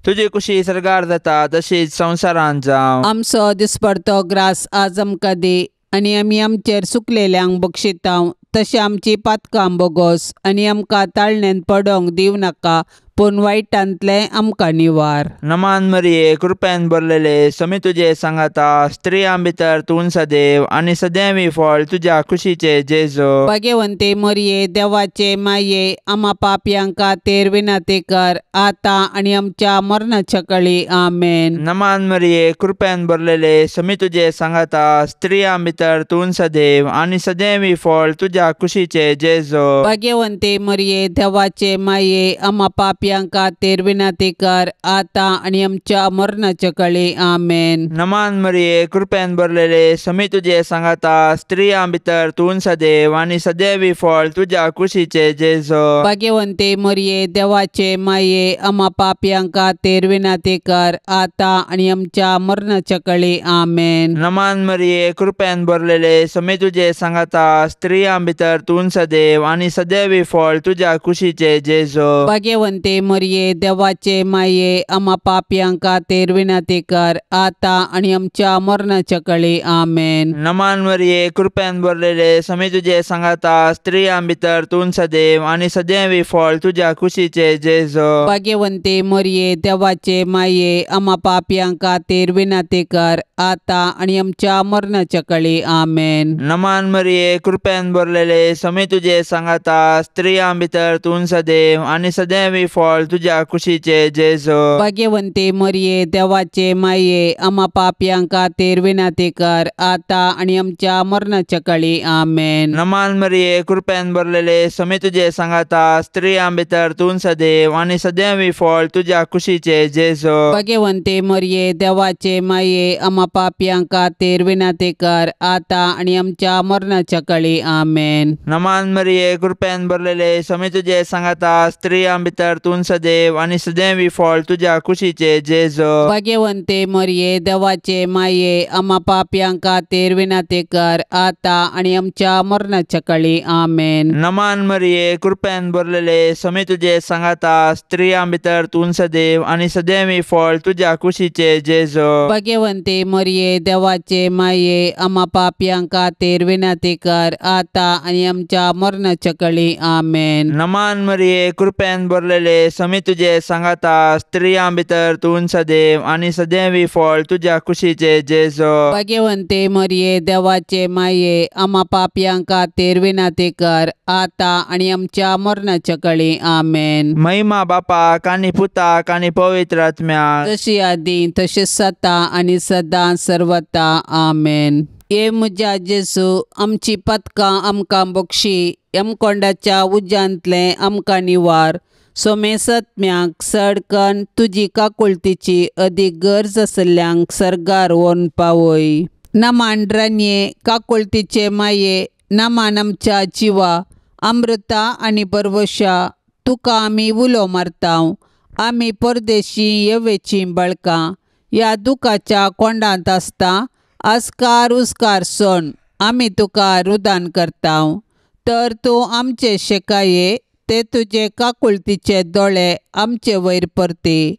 B: तुजी कुशी सर्गार जाता तशीच संवसारांत जावं.
A: आमचो दिसपडतो ग्रास आज आमकां दी आनी आमी आमचेर सुकलेल्यांक बक्षितांव तशें आमची पातकां बोगोस आनी आमकां ताळण्यांत पडोंक दिवं नाका, पूण वायटांतलें आमकां निवार.
B: नमान मरिये, कृपेन भरलेले, समी तुजे सांगाता, स्त्रियां भितर तूं सदैव आनी सदैवी फळ तुज्या कुशीचे जेजू.
A: भाग्यवंते मरिये, देवाचे माये, आमा पापयांक खातीर विनंती कर आतां आनी आमच्या मरणाच्या कळी. आमेन.
B: नमान मरिये, कृपेन भरलेले, समी तुजे सांगाता, स्त्रियां भितर तूं सदैव आनी सदैवी फळ तुज्या कुशीचे जेजू.
A: भाग्यवंते मरिये, देवाचे माये, आमा पापयांक खातीर विनंती कर आतां आनी आमच्या मरणाच्या कळी. आमेन.
B: नमान मरिये, कृपेन भरलेले, समी तुजे सांगाता, स्त्रियां भितर तूं सदैव आनी सदैवी फळ तुज्या कुशीचे जेजू.
A: भाग्यवंते मरिये, देवाचे माये, आमा पापयांक खातीर विनंती कर आतां आनी आमच्या मरणाच्या कळी. आमेन.
B: नमान मरिये, कृपेन भरलेले, समी तुजे सांगाता, स्त्रियां भितर तूं सदैव आनी सदैवी फळ तुज्या कुशीचे जेजू.
A: भाग्यवंते मरिये, देवाचे माये, आमा पापयांक खातीर विनंती कर आतां आनी आमच्या मरणाच्या कळी. आमेन.
B: नमान मरिये, कृपेन भरलेले, समी तुजे सांगाता, स्त्रियां भितर तूं सदैव आनी सदैवी फळ तुज्या कुशीचे जेजू.
A: भाग्यवंते मरिये, देवाचे माये, आमा पापयांक खातीर विनंती कर आतां आनी आमच्या मरणाच्या कळी. आमेन.
B: नमान मरिये, कृपेन भरलेले, समी तुजे सांगाता, स्त्रियां भितर तूं सदैव आनी सदैवी फळ तुज्या कुशीचे जेजू.
A: भाग्यवंते मरिये, देवाचे माये, आमा पापयांक खातीर विनंती कर आतां आनी आमच्या मरणाच्या कळी. आमेन.
B: नमान मरिये, कृपेन भरलेले, समी तुजे सांगाता, स्त्रियां भितर तूं सदैव आनी सदैवी फळ तुज्या कुशीचे जेजू.
A: भाग्यवंते मरिये, देवाचे माये, आमा पापयांक खातीर विनंती कर आतां आनी आमच्या मरणाच्या कळी. आमेन.
B: नमान मरिये, कृपेन भरलेले, समी तुजे सांगाता, स्त्रियां भितर तूं सदैव आनी सदैवी फळ तुज्या कुशीचे जेजू.
A: भाग्यवंते मरिये, देवाचे माये, आमा पापयांक खातीर विनंती कर आतां आनी आमच्या मरणाच्या कळी. आमेन.
B: नमान मरिये, कृपेन भरलेले, समी तुजे सांगाता, स्त्रियां भितर तूं सदैव आनी सदैवी फळ तुज्या कुशीचे जेजू.
A: भाग्यवंते मरिये, देवाचे माये, आमा पापयांक खातीर विनंती कर आतां आनी आमच्या मरणाच्या कळी. आमेन.
B: नमान मरिये, कृपेन भरलेले, समी तुजे सांगाता, स्त्रियां भितर तूं सदैव आनी सदैवी फळ तुज्या कुशीचे जेजू.
A: भाग्यवंते मरिये, देवाचे माये, आमा पापयांक खातीर विनंती कर आतां आनी आमच्या मरणाच्या कळी. आमेन.
B: महिमा बापाक आनी पुताक आनी पवित्र आत्म्याक,
A: जशी आदी तशीच सता आनी सदां सर्वता. आमेन. हे म्हज्या जेजू, आमची पदकां आमकां बक्षी, यमकोंडाच्या उज्यांतलें आमकां निवार, सोमेसत्म्याक सडकन तुजी काकुळतीची अदीक गरज आसल्ल्यांक सर्गार व्हरून पावय. नमान रानये, काकुळतीचे माये, नमान आमच्या जिवा, अमृता आनी परवशा, तुका आमी उलो मारतांव. आमी परदेशी येवेचीं बळकां, ह्या दुखाच्या कोंडांत आसता आस्कार उस्कार सण आमी तुका रुदान करतांव. तर तूं आमचे शेकाये ते तुजे काकुळतीचे दोळे आमचे वयर परती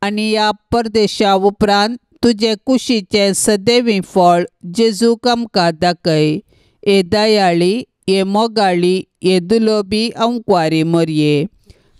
A: आनी ह्या परदेशा उपरांत तुजे कुशीचें सदैवी फळ जेजूक आमकां दाखय. हे दयाळी, हे मोगाळी, हे दुलोबी अंकवारी मरये,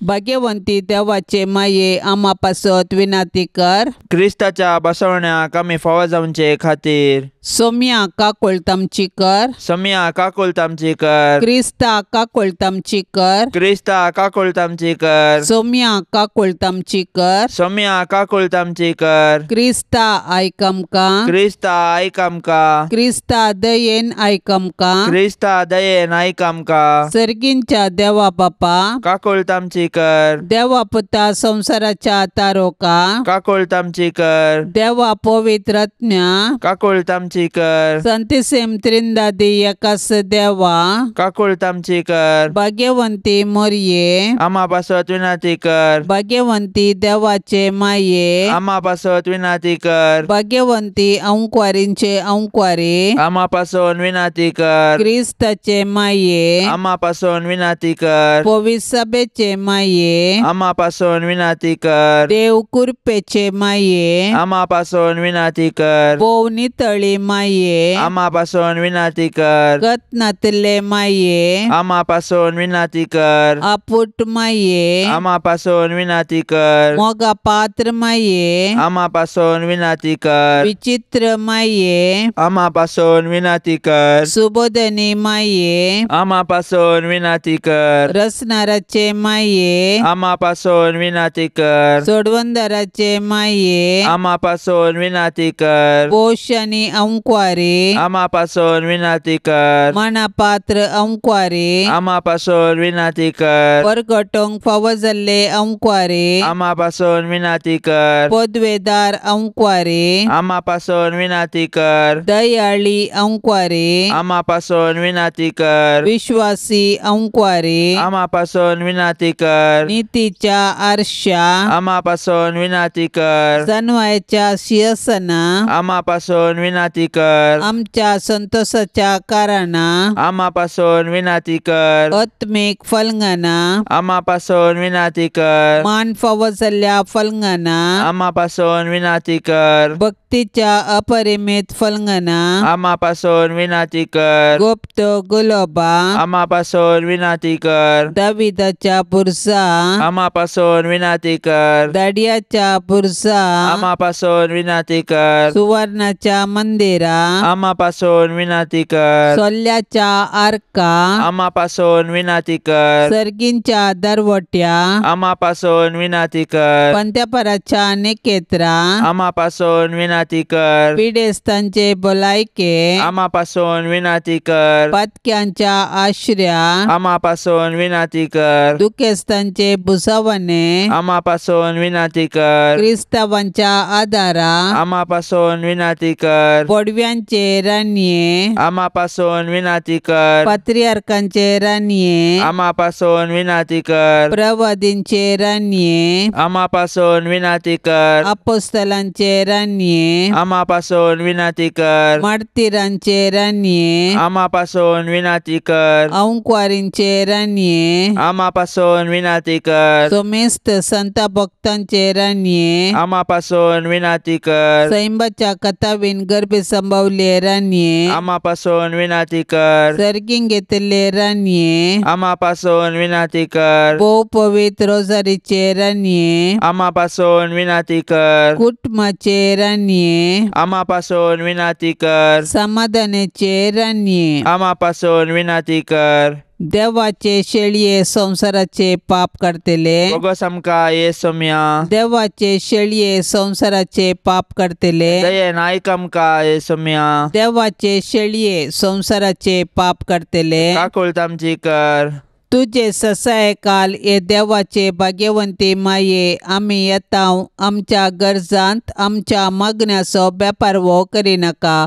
A: भाग्यवंती देवाचे माये आमा पासत विनाती कर।
B: क्रिस्ताच्या बसवण्याक आमी फावो जावचे खातीर
A: सोम्या काकुळतामची कर।
B: सोम्या काकुळतामची कर।
A: क्रिस्ता काकुळतामची कर।
B: क्रिस्ता काकुळतामची कर।
A: सोम्या काकुळतामची कर।
B: सोम्या काकुळतामची कर।
A: क्रिस्ता आयक आमकां।
B: क्रिस्ता आयक आमकां।
A: क्रिस्ता दयेन आयक आमकां।
B: क्रिस्ता दयेन आयक आमकां।
A: सर्गींच्या देवा बापा
B: काकुळतामची कर।
A: देवा पुता संवसाराच्या तारोका
B: काकुळतामची कर।
A: देवा पवित्र आत्म्या
B: काकुळतामची कर।
A: संतिसेम त्रिंदादी एकास देवा
B: काकुळतामची कर।
A: भाग्यवंती मोरये
B: आमा पासत विनाती कर।
A: भाग्यवंती देवाचे माये
B: आमा पासत विनाती कर।
A: भाग्यवंती अंकवारींचे अंकवारी
B: आमा पासून विनाती कर।
A: क्रिस्ताचे माये
B: आमा पासून विनाती कर।
A: पवित्र सभेचे माये
B: आमा पासून विनाती कर।
A: देव कृपेचे माये
B: आमा पासून विनाती कर।
A: भोव नितळी माये
B: आमा पासून विनाती कर।
A: गतनातले माये
B: आमा पासून विनाती कर।
A: आपुट माये
B: आमा पासून विनाती कर।
A: मोगा पात्र माये
B: आमा पासून विनाती कर।
A: विचित्र माये
B: आमा पासून विनाती कर।
A: सुबोधनी माये
B: आमा पासून विनाती कर।
A: रसनाराचे माये
B: आमा पासून विनाती कर।
A: सोडवंदराचे माये
B: आमा पासून विनाती कर।
A: पोषणी अंकवारी
B: आमा पासून विनाती कर।
A: मनापात्र अंकवारी
B: आमा पासून विनाती कर।
A: परगटोंक फावो जाल्ले अंकवारी
B: आमा पासून विनाती कर।
A: पदवेदार अंकवारी
B: आमा पासून विनाती कर।
A: दयाळी अंकवारी
B: आमा पासून विनाती कर।
A: विश्वासी अंकवारी
B: आमा पासून विनाती कर।
A: नीतीच्या आरशा
B: आमा पासून विनाती कर।
A: जनवायच्या शिरसना
B: आमा पासून विनाती कर।
A: आमच्या संतोषाच्या कारणा
B: आमा पासून विनाती कर।
A: आत्मिक फलंगना
B: आमा पासून विनाती कर।
A: मान फावो जाल्ल्या फलंगना
B: आमा पासून विनाती कर।
A: भक्तीच्या अपरिमित फलंगना
B: आमा पासून विनाती कर।
A: गुप्त गुलोबा
B: आमा पासून विनाती कर।
A: दाविदाच्या बुरसा
B: आमा पासून विनाती कर।
A: दाडियाच्या बुरसा
B: आमा पासून विनाती कर।
A: सुवर्णाच्या मंदिरा
B: आमा पासून विनाती कर।
A: सोल्याच्या आर्का
B: आमा पासून विनाती कर।
A: सर्गींच्या दरवट्या
B: आमा पासून विनाती कर।
A: पंत्यापराच्या निकेत्रा
B: आमा पासून विनाती कर।
A: पिडेस्तांचे भलायके
B: आमा पासून विनाती कर।
A: पातक्यांच्या आश्र्या
B: आमा पासून विनाती कर।
A: दुखेस्तांचे भुसावणे
B: आमा पासून विनाती कर।
A: क्रिस्तावांच्या आदारा
B: आमा पासून विनाती कर।
A: पडव्यांचे रानये
B: आमा पासून विनाती कर।
A: पात्रियार्कांचे रानये
B: आमा पासून विनाती कर।
A: प्रवादींचे रानये
B: आमा पासून विनाती कर।
A: अपोस्तलांचे रानये
B: आमा पासून विनाती कर।
A: मार्तीरांचे रानये
B: आमा पासून विनाती कर।
A: अंकवारींचे रानये
B: आमा पासून विनाती कर।
A: सोमेस्त संत भक्तांचे रानये
B: आमा पासून विनाती कर।
A: सैंबाच्या कथावीन गर्भे संभवले रानये
B: आमा पासून विनाती कर।
A: सर्गीं घेतिल्ले रानये
B: आमा पासून विनाती कर।
A: भोव पवित्र रोजारीचे रानये
B: आमा पासून विनाती कर।
A: कुटुंबाचे रानये
B: आमा पासून विनाती कर।
A: समाधानाचे रानये
B: आमा पासून विनाती कर।
A: देवाचे शेळये संवसाराचे पाप काडटले
B: बोगस आमकां ये सोम्या।
A: देवाचे शेळये संवसाराचे पाप काडटले
B: दयेन आयक आमकां ये सोम्या।
A: देवाचे शेळये संवसाराचे पाप काडटले
B: काकुळट आमची कर।
A: तुजे ससाय काल हे देवाचे भाग्यवंती माये आमी येता आमच्या गरजांत आमच्या मागण्याचो बेपारवो करिनाका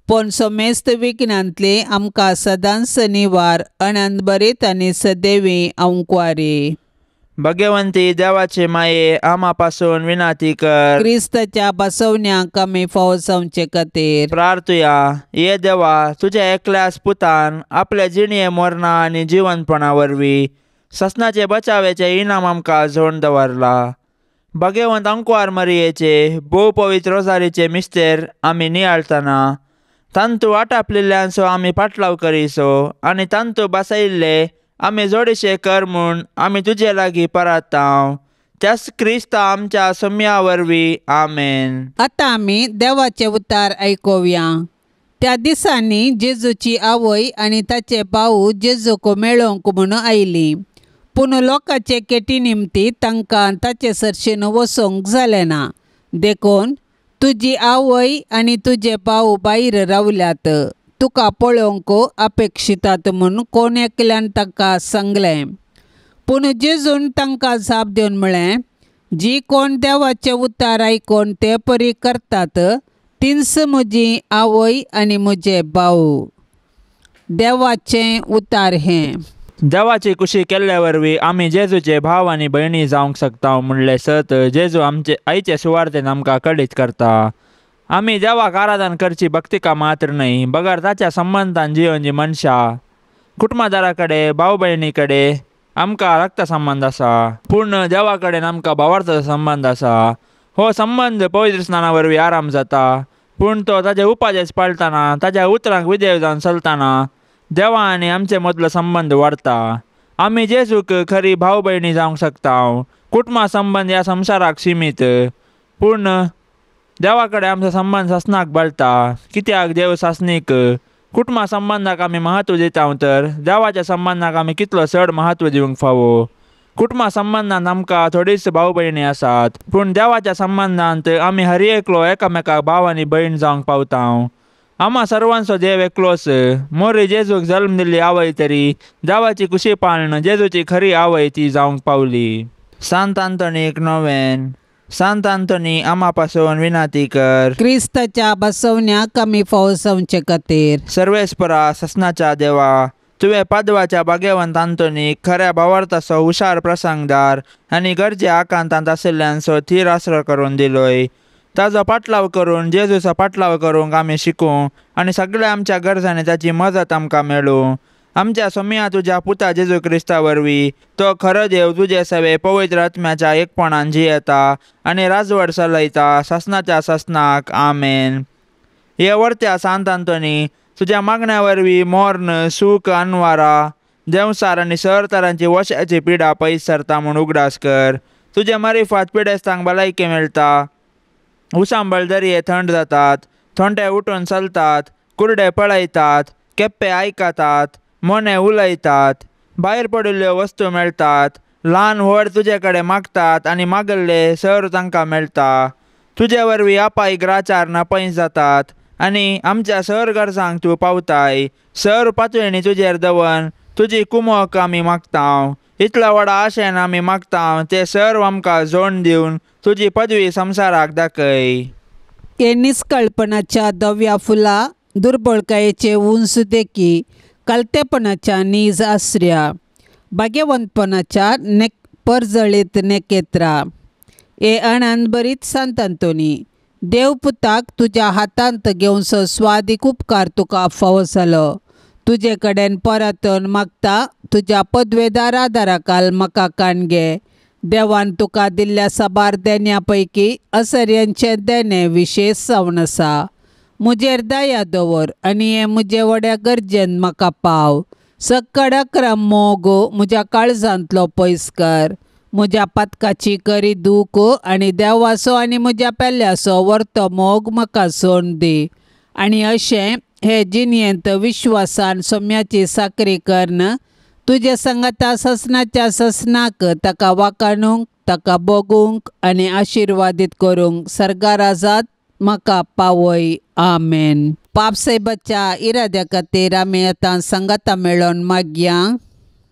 A: पूण समेस्त विघ्नांतली आमकां सदांच निवार अनंत बरीत आनी सदैवी अंकवारी।
B: भगवंती देवाचे माये आमा पासून विनाती कर।
A: क्रिस्ताच्या बसवण्याक आमी फावो जावचे खातीर
B: प्रार्थुया। ये देवा, तुज्या एकल्याच पुतान आपल्या जिणये मरणा आनी जिवनपणा वरवीं ससनाचे बचावेचे इनाम आमकां जोड दवरला। भगवंत अंकवार मरियेचे भोव पवित्र रोजारीचे मिस्तेर आमी नियाळतना तांतू आटापलेल्यांचो आमी पाटलाव करीसो आनी तांतू बसयिल्ले आमी जोडीशे कर म्हूण आमी तुजे लागीं परतांव त्याच क्रिस्ता आमच्या सम्या वरवीं आमेन.
A: आतां आमी देवाचे उतार आयकुया. त्या दिसांनी जेजूची आवय आनी ताचे भाऊ जेजूक मेळोवंक म्हूण आयली. पूण लोकांचे केटी निमती तांकां ताचे सरशीन वचोंक जालें ना. देखून तुजी आवय आनी तुजे भाऊ भायर रावल्यात, तुका पळोवंक अपेक्षितात म्हूण कोण एकल्यान ताका सांगलें. पूण जेजून तांकां जाप दिवन म्हळें, जी कोण देवाचे उतार आयकून ते परी करतात तींच म्हजी आवय आनी म्हजे भाऊ. देवाचें उतार हें.
B: देवाची कुशी केल्ल्या वरवीं आमी जेजूचे भाव आनी भयणी जावंक शकता म्हणलें सत जेजू आमचे आयचे सुवार्थेन आमकां कळीत करता. आमी देवाक आराधन करची भक्तिका मात्र न्हय बगर ताच्या संबंदान जिवन जी मनशां कुटुंबादारा कडेन भाव भयणी कडेन आमकां रक्त संबंद आसा, पूण देवा कडेन आमकां भावार्थाचो संबंद आसा. हो संबंद पवित्र स्नाना वरवीं आराम जाता, पूण तो ताजे उपादेश पाळटना ताज्या उतरांक विधेय जावन चलतना देवा आनी आमचे मदलो संबंद वाडता. आमी जेजूक खरी भाव भयणी जावंक शकता. कुटुंबा संबंद ह्या संवसाराक सिमीत, पूण देवा कडेन आमचो संबंद सासणाक बळटा. कित्याक देव सासणीक. कुटुंबा संबंदाक आमी म्हत्व दिता तर देवाच्या संबंदाक आमी कितलो चड म्हत्व दिवंक फावो. कुटुंबा संबंदांत आमकां थोडीच भाव भयणी आसात, पूण देवाच्या संबंदांत आमी हर एकलो एकामेकाक भाव आनी भयण जावंक पावता. आमा सर्वांचो देव एकलोच. मोरी जेजूक जल्म दिल्ली आवय तरी देवाची कुशी पाळण जेजूची खरी आवय ती जावंक पावली. सांत आंतोनीक नोवेन. सांत आंतोनी आमा पासून विनंती कर.
A: क्रिस्ताच्या बसवण्याक आमी फावो जावचे खातीर.
B: सर्वेस्परा ससनाच्या देवा, तुवें पादवाच्या भाग्यवंत आंतोनीक खऱ्या भावार्थाचो हुशार प्रसंगदार आनी गरजे आकांतांत आशिल्ल्यांचो थीर आसरो करून दिलोय. ताजो पाटलाव करून जेजूचो पाटलाव करूंक आमी शिकूं आनी सगळ्या आमच्या गरजांनी ताची मदत आमकां मेळूं. आमच्या सोम्या तुज्या पुता जेजू क्रिस्ता वरवीं तो खरो देव तुजे सवे पवित्र आत्म्याच्या एकपणान जियेता आनी राजवट चलयता सासणाच्या सासणाक. आमेन. हे वर्त्या सांत आंतोनी, तुज्या मागण्या वरवीं मोर्न सूख अनवारा देंवसार आनी सर तरांची वशाची पिडा पयस सरता म्हूण उगडास कर. तुजे मारिफात पिडेस्तांक भलायकी मेळटा, उसांबळ दर्ये थंड जातात, थोंडे उठून चलतात, कुरडे पळयतात, केप्पे आयकतात, मोने उलयतात, भायर पडिल्ल्यो वस्तू मेळटात, ल्हान व्हड तुजे कडेन मागतात आनी मागल्ले सर तांकां मेळटा. तुजे वरवीं अपाय ग्राचार नापयस जातात आनी आमच्या सर गरजांक तूं पावताय. सर पातळणी तुजेर दवर तुजी कुमोक आमी मागता. इतल्या व्हडा आशेन आमी मागता ते सर्व आमकां जोड दिवन तुजी पदवी संवसाराक दाखय.
A: हे निस्कळपणाच्या धव्या फुला, दुर्बळकायेचे उंच देखी, कलतेपणाच्या नीज आसऱ्या, भाग्यवंतपणाच्या परजळीत नेकेत्रा, हे अणान बरीत सांत आंतोनी, देवपुताक तुज्या हातांत घेवचो स्वादीक उपकार तुका फावो जालो. तुजे कडेन परतून मागता तुज्या पदवेदार आदाराकाल म्हाका कान घे. देवान तुका दिल्ल्या साबार देण्या पैकी असर्यांचें देणें विशेश जावन आसा. म्हजेर दया दवर आनी हें म्हजे व्हड्या गरजेन म्हाका पाव. सक्कड अक्रम मोग म्हज्या काळजांतलो पयस कर. म्हज्या पातकाची करी दूख आनी देवाचो आनी म्हज्या पेल्याचो वर्तो मोग म्हाका सोडून दी. आनी अशें हे जिणयेंत विश्वासान सोम्याची साकरी करून तुजे सांगाता ससनाच्या ससनाक ताका वाकाणूंक, ताका भोगूंक आनी आशिर्वादीत करूंक सर्गाराजात म्हाका पावय. आमेन. पापसाहेबाच्या इराद्या खातीर आमी आतां सांगाता मेळोन मागया.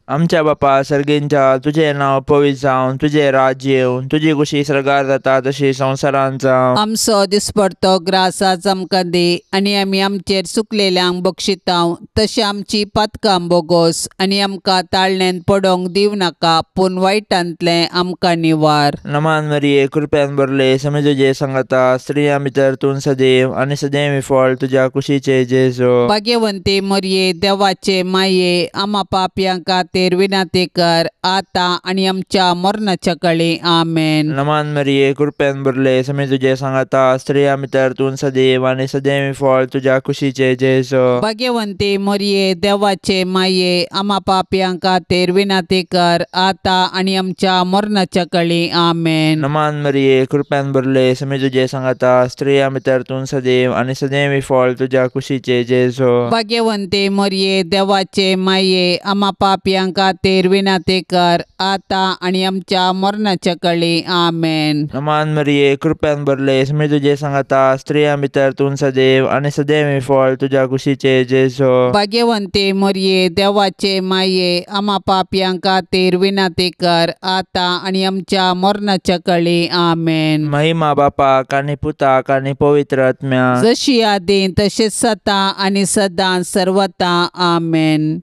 B: आमच्या बापा सर्गींच्या, तुजें नांव पवित्र जावं, तुजें राज्य येवं, तुजी कुशी सर्गार जाता तशी संवसारांत जावं.
A: आमचो दिसपडतो ग्रास आज आमकां दी आनी आमी आमचेर चुकलेल्यांक बक्षितांव तशें आमची पातकां बोगोस आनी आमकां ताळण्यान पडोवंक दिवं नाका, पूण वायटांतलें आमकां निवार.
B: नमान मरिये, कृपयान भरले, समे तुजे सांगाता, स्त्रियां भितर तूं सदैव आनी सदैव फळ तुज्या कुशीचे जेजू.
A: भाग्यवंती मरिये, देवाचे माये, आमा पापयां खातीर खातीर विनंती कर आतां आनी आमच्या मरणाच्या कळी. आमेन.
B: नमान मरिये, कृपेन भरले, समी तुजे सांगाता, स्त्रिया भितर तूं सदैव आनी सदैव फळ तुज्या कुशीचे जेजू.
A: भाग्यवंती मरिये, देवाचे माये, आमा पापयां खातीर विनंती कर आतां आनी आमच्या मरणाच्या कळी. आमेन.
B: नमान मरिये, कृपेन भरले, समी तुजे सांगाता, स्त्रिया भितर तूं सदैव आनी सदैव फळ तुज्या कुशीचे जेजू.
A: भाग्यवंती मरिये, देवाचे माये, आमा पापयां खातीर विनंती कर आतां आनी आमच्या मरणाच्या कळी. आमेन.
B: नमान मरिये, कृपेन भरले, समी तुजे सांगाता, स्त्रिया भितर तूं सदैव आनी सदैव फळ तुज्या कुशीचे जेजू.
A: भाग्यवंती मरिये, देवाचे माये, आमा पापयां खातीर विनंती कर आतां आनी आमच्या मरणाच्या कळी. आमेन.
B: महिमा बापाक आनी पुताक आनी पवित्र आत्म्याक,
A: जशी आदी तशीच सदां आनी सदां सर्वता. आमेन.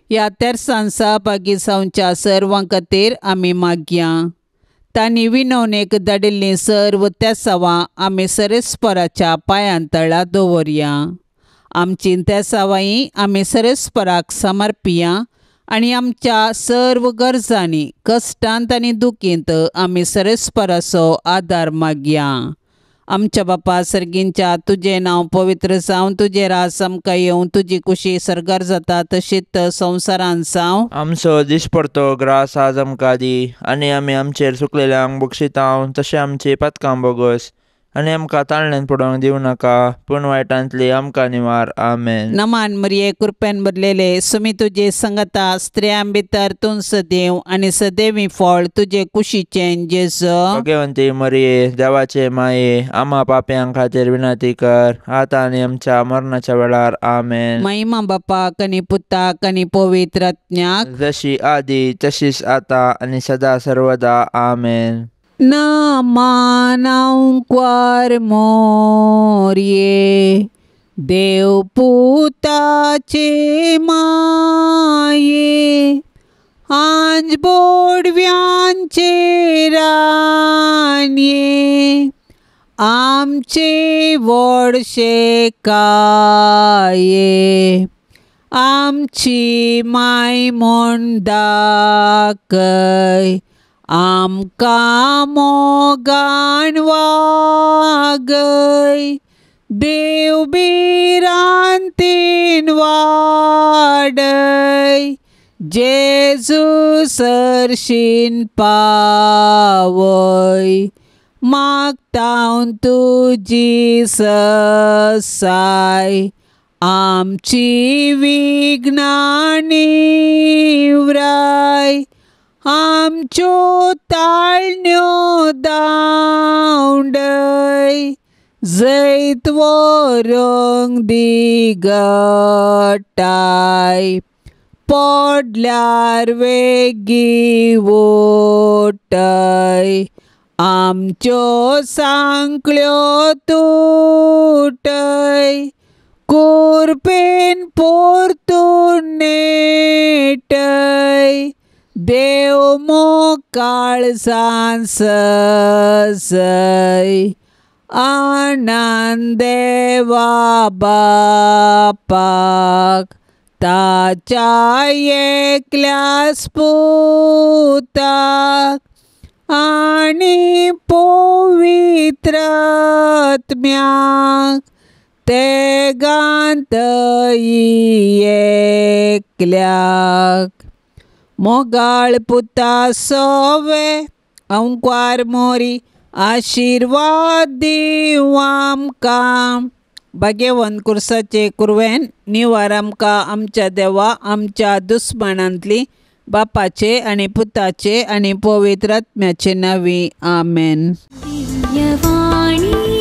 A: ह्या तेरसान सहभागी जावच्या सर्वां खातीर आमी मागया. तांणी विनवणेक धाडिल्लीं सर्व तेसावां आमी सरेस्पराच्या पांयां तळा दवरया. आमची तेसावांय आमी सरेस्पराक समर्पिया आनी आमच्या सर्व गरजांनी, कश्टांत आनी दुखींत आमी सरेस्पराचो आदार मागया. आमच्या बापा सर्गींच्या, तुजें नांव पवित्र जावं, तुजें राज आमकां येवं, तुजी कुशी सर्गार जाता तशीच संवसारांत जावं.
B: आमचो दिसपडतो ग्रास आज आमकां दी, आनी आमी आमचेर चुकलेल्यांक बक्षितांव तशें आमची पातकां बोगस, आनी आमकां ताळण्यान पडोवंक दिवं नाका, पूण वायटांतली आमकां निवार. आमेन.
A: नमान मरिये, कृपेन भरलेले, सुमी तुजे संगता, स्त्रियां भितर तूं सदैव आनी सदैवी फळ तुजे कुशीचें जेजू.
B: भाग्यवंती मरिये, देवाचे माये, आमा पापयां खातीर विनंती कर आतां आनी आमच्या मरणाच्या वेळार. आमेन.
A: महिमा बापाक आनी पुताक आनी पवित्र आत्म्याक,
B: जशी आदी तशीच आतां आनी सदा सर्वदा. आमेन.
A: नमानांक्वार मोरये, देवपुताचे माये, आंज बोडव्यांचे रानये, आमचे व्हडशे काये, आमची माय म्हूण दाखय, आमकां मोगान वागय, देव भिरांतीन वाडय, जेजू सरशीन पावय, मागता तुजी ससाय, आमची विघ्नां निवराय, आमच्यो ताळण्यो दावंडय, जैत व्हरूंक दिगटाय, पडल्यार वेगीं उठय, आमच्यो सांकळ्यो तुटय, कुरपेन परतून नेटय, देव मोकाळसान सजय, आनंद देवा बापाक, ताच्या एकल्याच पुताक आनी पवित्र आत्म्याक, तेगांत एकल्याक. मोगाळ पुता सोवे अंक्वार मोरी, आशिर्वाद दीवं आमकां. भाग्यवंत कुर्साचे कुरवेन निवार आमकां आमच्या देवा आमच्या दुस्मानांतली, बापाचे आनी पुताचे आनी पवित्र आत्म्याचे नांवी. आमेन.
C: दिव्यवाणी.